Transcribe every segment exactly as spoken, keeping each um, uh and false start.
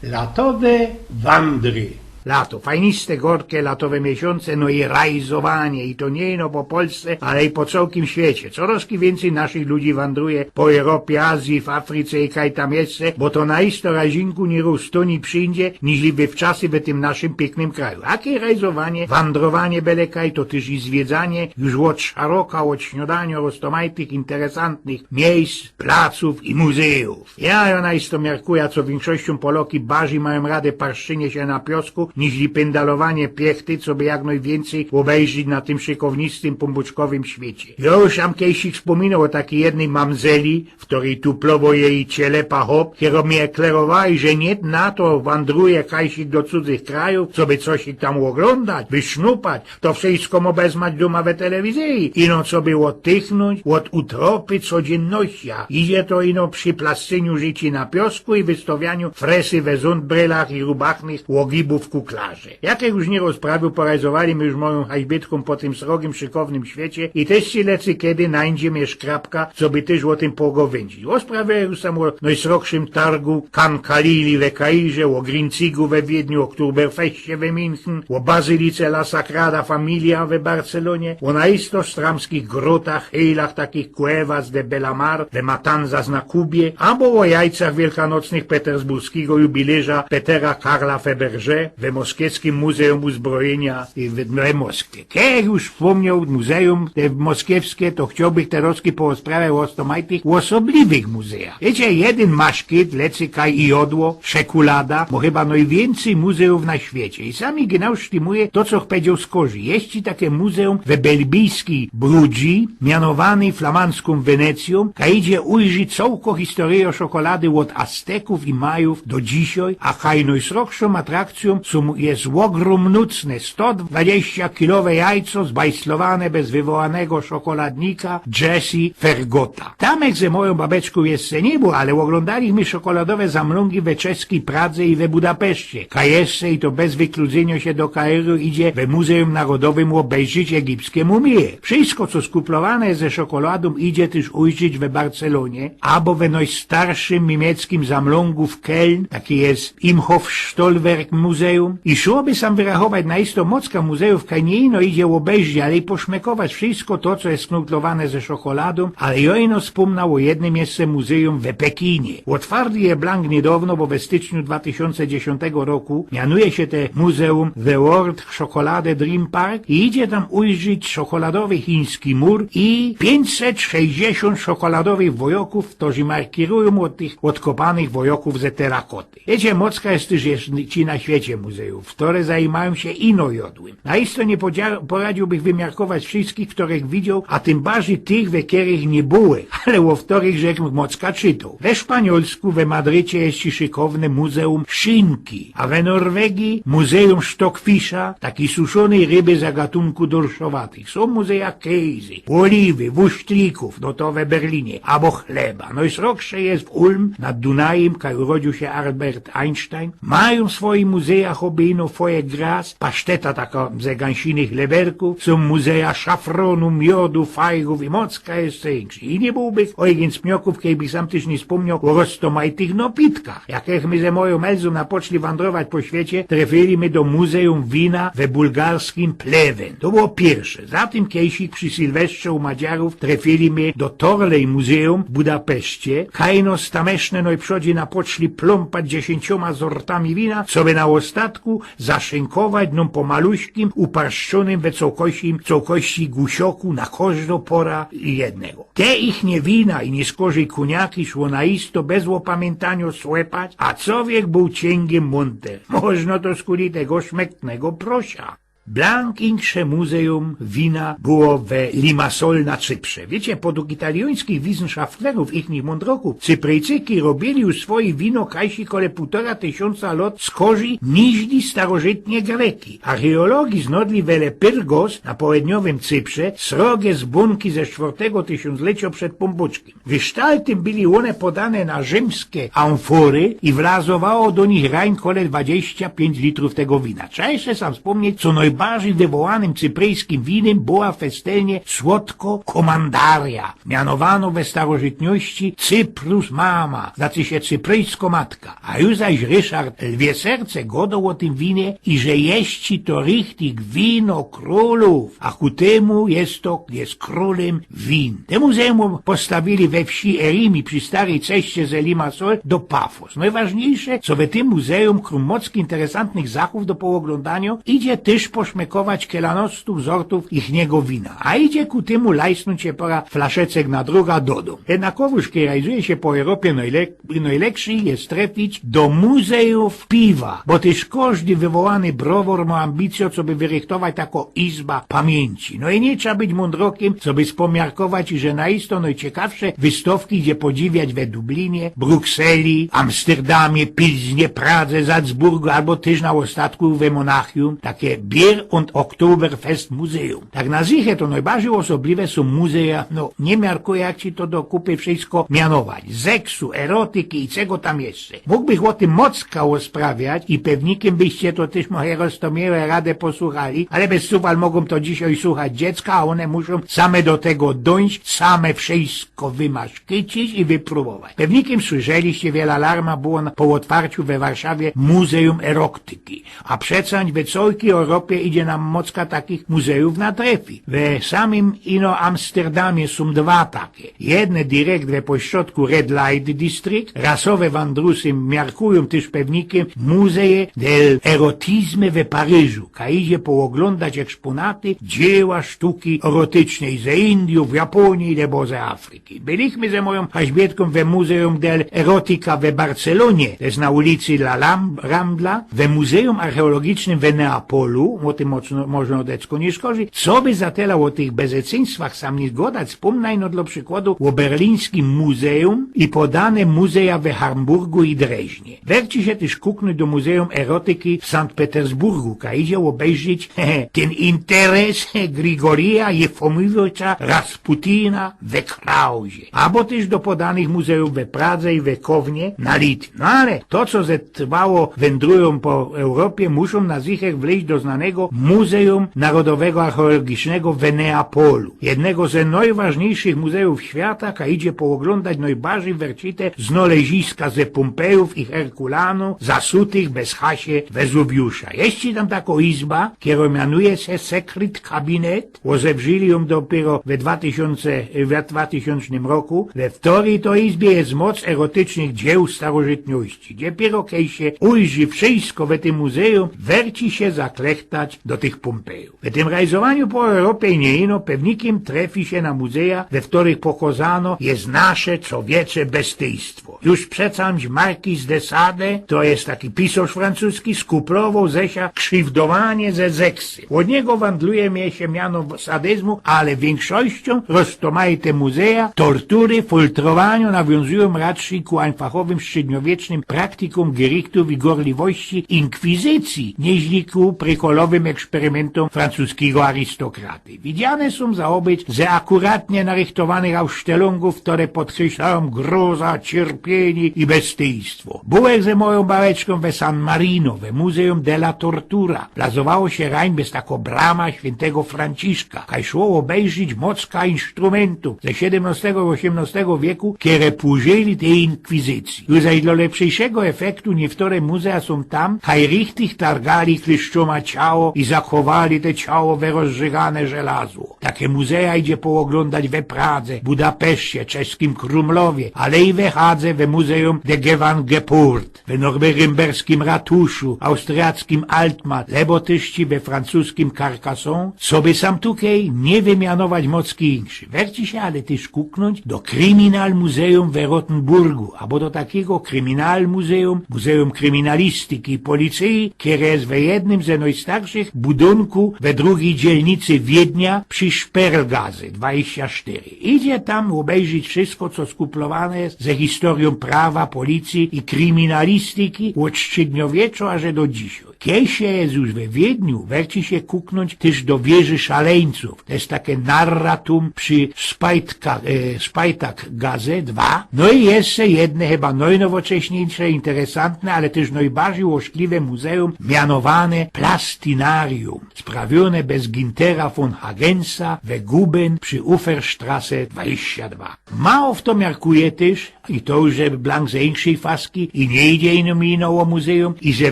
Latowe wandry. Lato, fajniste, gorke latowe miesiōnce, no i rajzowanie, i to niy ino po Polsce, ale i po cołkim świecie. Coroz wiyncyj naszych ludzi wandruje po Europie, Azje, w Africe i kaj tam jeszcze, bo to na isto razinkōw niyroz tōni przidzie, niźli we wczasy we tym naszym piyknym kraju. Jakie rajzowanie, wandrowanie bele kaj, to tyż i zwiedzanie, już ôd szaroka, ôd śniodaniŏ, roztōmajtych interesantnych miejsc, placōw i muzejōw. Jŏ, jŏ na isto miarkuja, co wiynkszościōm Poloki barzij majōm rady parszczynie sie na piŏsku, niźli pyndalowanie piechty, coby jak nojwiyncyj ôbejrzeć na tym szykownistym, pōnbōczkowym świecie. Jŏ już am kejsik spōminoł ô takij jednyj mamzeli, wtoryj tuplowoł jeji cielepa chop, kero mie klerowali, że niy na to wandruje kajsik do cudzych krajōw, coby cosik tam ôglōndać, wysznupać, to wszysko ôbezmać dōma we telewizyji. Ino coby ôddychnōńć ôd utropy codziynnościŏ. Idzie to ino przi plascyniu życi na piŏsku i wystowianiu fresy we zōndbrylach i rubachnych ôgibōw kuklarzy. Jak już niyroz prawie porajzowali my już mojōm haźbitkōm po tym srogim, szykownym świecie i tyż sie lecy kedy nańdzie mie szkrabka, coby tyż ô tym pogŏwyndzić. Ôsprawiōł już sam ô nojsrogszym targu Kankalili we Kairze, ô Grinzigu we Wiedniu, ô Oktoberfeście we München, ô bazylice La Sagrada Familia we Barcelonie, ô naisto stramskich grotach, hejlach takich Cuevas de Belamar we Matanzas na Kubie, abo ô jajcach wielkanocnych petersburskigo jubilyjŏ Petera Karla Fabergé we moskiewskim Muzejōm Uzbrojyniŏ we, we Moskwie. Kej już spōmnioł muzejōm te moskiewske, to chciołbych terŏzki porozprawiać ô roztōmajtych ôsobliwych muzejach. Wiycie, jedyn maszkyt, lecy kaj i jŏdło, szekulada, mŏ chyba nojwiyncyj muzejōw na świecie. I sam ino sztymuje to, co powiedzioł Skorzi. Jeść takie muzejōm we belbijskij Brudzi, mianowanyj flamandzkōm Wenecyjōm, kaj idzie ujrzeć cołko historyjŏ szokolady ôd Aztekōw i Majōw do dzisiej, a kaj nojsrogszōm atrakcyjōm sōm, je ôgrōmnōtne sto dwadziścia kilowe jajco, zbajslowane bez wywołanego szokoladnika Jesse Fergota. Tam ech ze mojōm babeczkōm jeszcze niy bōł, ale ôglōndalich my szokoladowe zamlōngi we czeskij Pradze i we Budapeszcie. Kaj jeszcze, i to bez wykludzyniŏ sie do Kairu, idzie we Muzejōm Narodowym ôbejrzeć egipske mumije. Wszysko, co skuplowane ze szokoladōm, idzie tyż ujrzeć we Barcelonie, abo we nojstarszym niymieckim zamlōngu w Köln, taki je Imhof Stolwerk Muzeum. I szłoby sam wyrachować na isto mocka muzejōw, kaj niy ino idzie ôbejrzeć, ale i poszmekować wszysko to, co je sknuplowane ze szokoladōm, ale jŏ ino spōmnã ô jednym jeszcze muzejōm we Pekinie. Ôtwartōł je blank niydŏwno, bo we styczniu dwa tysiōnce dziesiōntego roku mianuje sie te muzeum The World Chocolate Dream Park i idzie tam ujrzeć szokoladowy chiński mur i piyńćset sześćdziesiōnt szokoladowych wojŏkōw, kotrzy markirujōm ôd tych ôdkopanych wojŏkōw ze terakoty. Wiycie, mocka je tyż jeszcze ci na świecie muzejōw, kore zajimajōm sie ino jŏdłym. Na isto niy podzia-, poradziłbych wymiarkować wszyskich, korych widzioł, a tym barzij tych, we kerych niy bōł, ale ô korych żech mocka czytoł. We Szpaniolsku, we Madrycie je szykowne muzeum szynki, a we Norwegii muzeum sztokfisza, takij suszōnyj ryby za gatōnku dorszowatych. Sōm muzeja kejzy, ôliwy, wusztrikōw, no to we Berlinie, abo chleba. Nojsrogsze je w Ulm nad Dunajym, kaj urodziōł sie Albert Einstein. Majōm swoje muzeja choby ino foie gras, paszteta takŏ ze gańsinych leberkōw, sōm muzeja szafrōnu, miodu, fajgōw i mocka jeszcze inkszych. I niy bōłbych ôjgyn z pniokōw, kejbych sam tyż niy spōmnioł ô roztōmajtych nopitkach. Jak ech my ze mojōm Elzōm napoczli wandrować po świecie, trefili my do muzeum wina we bulgarskim Plewen. To było piyrsze. Za tym kejsik przi Sylwestrze u Madziarōw trefili my do Torley Muzeum w Budapeszcie. Kaj no tamyjszne nojprzodzi napoczli plōmpać dziesiyńciōma zortami wina, coby na ôstatku zaszynkować nōm po maluśkim, uparszczōnym we cołkości, cołkości gusioku na kożdõ pora jednego. Te ichnie wina i niy skorzyj kōniaki szło na isto bez ôpamiyntaniŏ słepać, a cowiek bōł ciyngi mōnter. Możno to skuli tego szmektnego prosia. Blank inksze muzeum wina było we Limassol na Cyprze. Wiycie, podug italiōńskich wisenszaftlyrōw, ichnych mōndrokōw, Cypryjczyki robiyli już swoje wino kajsi kole pōłtora tysiōnca lŏt skorzyj niźli starożytne Greki. Archeologzi znodli we Le Pyrgos na połedniowym Cyprze srogie zbōnki ze sztwŏrtego tysiōnzleciyŏ przed Pōnbōczkiym. We sztale tym byli ône podane na rzymske amfory i wlazowało do nich rajn kole dwadziścia piyńć litrōw tego wina. Trzeba jeszcze sam spōmnieć, co noj-, Bardzij wywołanym cypryjskim winym była festelnie słodko komandaria, mianowano we starożytności Cyprus mama, znaczy sie cypryjsko matka. A już zaś Ryszard Lwie Serce godoł ô tym winie i że jeści to richtig wino krōlōw, a ku tymu je to, je krōlym win. Te muzeum postawiyli we wsi Erimi przi staryj ceście ze Limassol do Pafos. Nojważniyjsze, co we tym muzeum, krōm mock interesantnych zachōw do pooglōndanio, idzie tyż poszmekować kielanostōw zortōw ichniego wina. A idzie ku tymu lajsnōńć sie pora flaszeczek na droga dodōm. Jednakowōż, kej rajzuje sie po Europie, nojle-, nojlepszyj je trefić do muzejōw piwa, bo tyż kożdy wywołany browor mŏ ambicjo, coby wyrychtować takõ izba pamiyńci. No i niy trzeba być mōndrokym, coby spomiarkować, iże najisto nojciekawsze wystŏwki idzie podziwiać we Dublinie, Brukseli, Amsterdamie, Pilznie, Pradze, Salzburgu abo tyż na ôstatku we Monachium, take Beer und Oktoberfest Muzeum. Tak na zychę to nojbardzij ôsobliwe sōm muzeja, no, niy miarkuja, jak ci to do kupy wszysko mianować. Seksu, erotyki i czego tam jeszcze. Mōgbych ô tym mocka ôsprawiać i pewnikym byście to tyż moje roztōmiyłe rady posuchali, ale bez cuwal mogōm to dzisiej suchać dziecka, a ône muszōm same do tego dōńść, same wszysko wymaszkiczyć i wyprōbować. Pewnikym słyszeliście, wiela larma było na, po ôtwarciu we Warszawie Muzeum Erotyki. A przecań we cołkij Europie idzie nōm mocka takich muzejōw na trefi. We samym ino Amsterdamie sōm dwa take. Jedne direkt we pośrodku Red Light District, rasowe wandrusy miarkujōm tyż pewnikym Musée de l'Érotisme we Paryżu. Kaj idzie pooglōndać ekspōnaty, dzieła sztuki erotycznyj ze Indyjōw, Japōnije, abo ze Afryki. Byliśmy ze mojōm haźbietką we Muzeum del Erotica we Barcelonie, to je na ulicy La Lam-, Rambla, we Muzeum Archeologicznym we Neapolu, ô tym mocno, możno decko niy szkodzić, coby za tela ô tych bezecyństwach sam niy godać, spōmnajno dlŏ przikładu ô berlińskim muzeum i podane muzeja we Hamburgu i Dreźnie. Werci sie tyż kuknōńć do Muzeum Erotyki w Sankt Petersburgu, kaj idzie ôbejrzeć tyn interes Grigorija Jefimowicza Rasputina we Krauzie, abo tyż do podanych muzejōw we Pradze i we Kownie na Litwie. No ale to, co ze trwało wandrujōm po Europie, muszōm na zychę wlyźć do znanego Muzeum Narodowego Archeologicznego we Neapolu, jednego ze nojważniyjszych muzejōw świata, kaj idzie pooglōndać nojbardzij wercite znaleziska ze Pōmpejōw i Herkulanu, zasutych bez hasie Wezuwiusza. Jeści tam takŏ izba, kerŏ mianuje sie Secret Cabinet, ôzebrzyli jōm dopiyro we dwa tysiōnce, we dwa tysiōncznym roku. We wtoryj to izbie je moc erotycznych dzieł starożytności. Dopiyro kej sie ujrzi wszysko we tym muzeum, werci sie zaklechtać do tych Pōmpejōw. We tym rajzowaniu po Europie i niy ino pewnikym trefi sie na muzeja, we wtorych pokŏzano je nasze czołgiecze bestyjstwo. Już przecamś Marquis de Sade, to je taki pisŏrz francuski, skuplowoł ze sia krziwdowanie ze zeksy. Ôd niego wandluje mie sie miano sadyzmu, ale wiynkszościōm roztōmajte muzeja tortury, foltrowaniŏ nawiōnzujōm raczyj ku ajnfachowym strzedniowiecznym praktykōm gerichtōw i gorliwości inkwizycyje, niźli ku prykolowym eksperymentōm francuskigo arystokraty. Widziane sōm zaobejrzeć ze akuratnie narychtowanych ausstellōngōw, kere podkryślajōm groza, cierpienie i bestyjstwo. Bōłech ze mojōm babeczkōm we San Marino, we Muzeum della Tortura. Plazowało sie rajn bez takŏ brama świyntego Franciszka, kaj szło ôbejrzeć mocka insztrumentōw ze siedymnŏstego i ôziymnŏstego wieku, kere płużyli tyj inkwizycyje. Już zaś dlŏ lepszyjszego efektu niywtore muzea sōm tam, kaj richtig targali klyszczōma ciało i zachowali te ciało we rozrzygane żelazło. Take muzeja idzie pooglōndać we Pradze, Budapeszcie, czeskim Krōmlowie, ale i we Hadze, we Muzeum de Gevangeport, we norymberskim ratuszu, austriackim Altmark, lebo tyż we francuskim Carcassonne, coby sam tukej niy wymianować mock inkszych. Werci sie ale tyż kuknōńć do Kriminalmuzeum we Rotenburgu, abo do takigo Kriminalmuzeum, Muzeum Kriminalistyki i Policyje, kere je we jednym ze nojstarszych budōnkōw we drugij dzielnicy Wiednia przi Sperlgasse dwadziścia sztyry. Idzie tam ôbejrzeć wszysko, co skuplowane je ze historyjōm prawa, policyje i kriminalistyki ôd strzedniowieczo aże do dzisiej. Kej sie je już we Wiedniu, werci sie kuknōńć tyż do wieży szaleńcōw. To je take narratum przi Spajtka-, e, Spajtak Gaze dwa. No i jeszcze jedne, chyba nojnowocześniejsze, interesantne, ale tyż nojbardzij łośkliwe muzeum, mianowane Plastinarium, sprawiōne bez Güntera von Hagensa we Guben przi Uferstrasse dwadzieścia dwa. Mało fto miarkuje tyż, i to już je blank ze inkszyj faski, i niy idzie ino mi ino ô muzeum, iże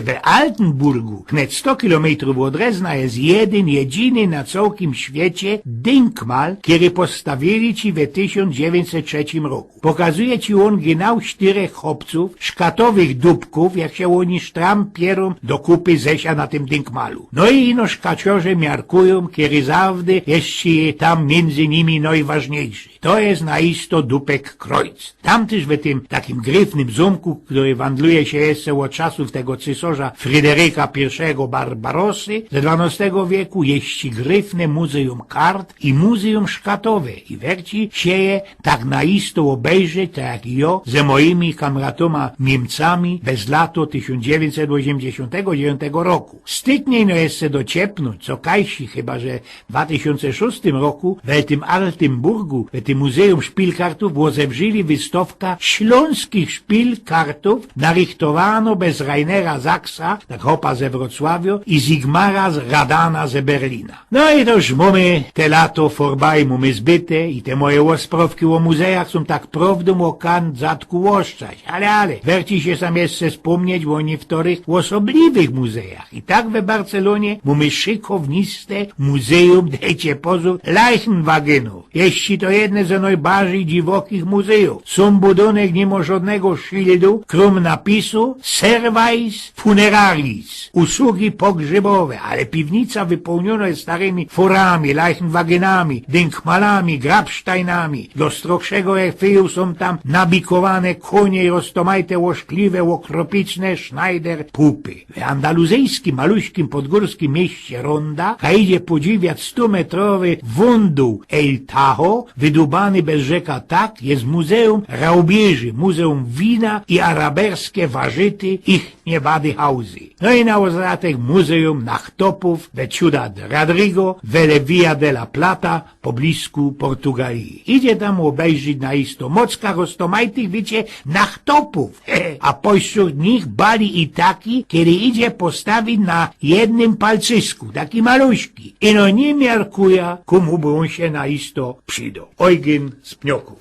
we Altenburgu, wnet sto kilometrōw ôd Drezna, je jedyn, jedyny na cołkim świecie dynkmal, kery postawiyli ci we tysiōnc dziewiyńćset trzecym roku. Pokazuje ci ôn genau sztyrech chopcōw, szkatowych dupkōw, jak sie ôni sztram pierōm do kupy ze sia na tym dynkmalu. No i ino szkaciŏrze miarkujōm, kery zawdy jeszcze je tam miyndzy nimi nojważniejszy. To je na isto dupek krojc. Tam tyż we tym takim gryfnym zōmku, kery wandluje sie jeszcze ôd czasōw tego cysŏrza Fryderyka Piyrszego Barbarosy ze dwanŏstego wieku, jeszcze gryfne muzeum kart i muzeum szkatowe. I werci sie je tak na isto ôbejrzeć, tak jak i jŏ, ze mojimi kamratōma Niymcami bez lato tysiōnc dziewiyńćset ôziymdziesiōntego dziewiyńtego roku. Stydnie ino jeszcze dociepnōńć, co kajsi, chyba że w dwa tysiōnce szōstym roku we tym Altenburgu, we tym Muzeum Szpilkartōw ôzewrzyli wystŏwka ślōnskich szpilkartōw, narychtowanõ bez Rainera Sachsa, tak chopa ze Wrocławiŏ, i Sigmara z Radana ze Berlina. No i to już mōmy te lato forbaj, mōmy zbyte i te moje ôsprŏwki ô muzejach sōm tak prŏwdōm ô kant zatku ôszczać. Ale, ale, werci sie sam jeszcze spōmnieć ô niyftorych ôsobliwych muzejach. I tak we Barcelonie mōmy szykowniste muzeum, dejcie pozōr, Leichenwagenōw. Jeszcze to jedne ze nojbardzij dziwokich muzejōw. Sōm budōnek niy mŏ żŏdnego szyldu, krōm napisu Serwajs Funeraris. Usługi pogrzebowe, ale piwnica wypełniōnŏ je starymi forami, Leichenwagenami, dynkmalami, grabsztajnami. Do strokszego efeju sōm tam nabikowane kōnie i roztōmajte ôszkliwe, ôkropiczne Schneider pupy. W andaluzyjskim, maluśkim, podgōrskim mieście Ronda, kaj idzie podziwiać stumetrowy wōndōł El Tajo, wydubany bez rzeka Tak, je muzeum raubiyrzi, muzeum wina i araberske warzyty ich niebady hauzy. No i na ôzatek muzeum nachtopōw we Ciudad Rodrigo, we le Via de la Plata, poblisku Portugalije. Idzie tam ôbejrzeć na isto mocka roztōmajtych, wiycie, nachtopōw. A pośrōd nich bali i taki, kery idzie postawić na jednym palczysku, taki maluśki. I no niy miarkuja, kōmu by ôn sie na isto przidŏ. Ojgyn z Pniokōw.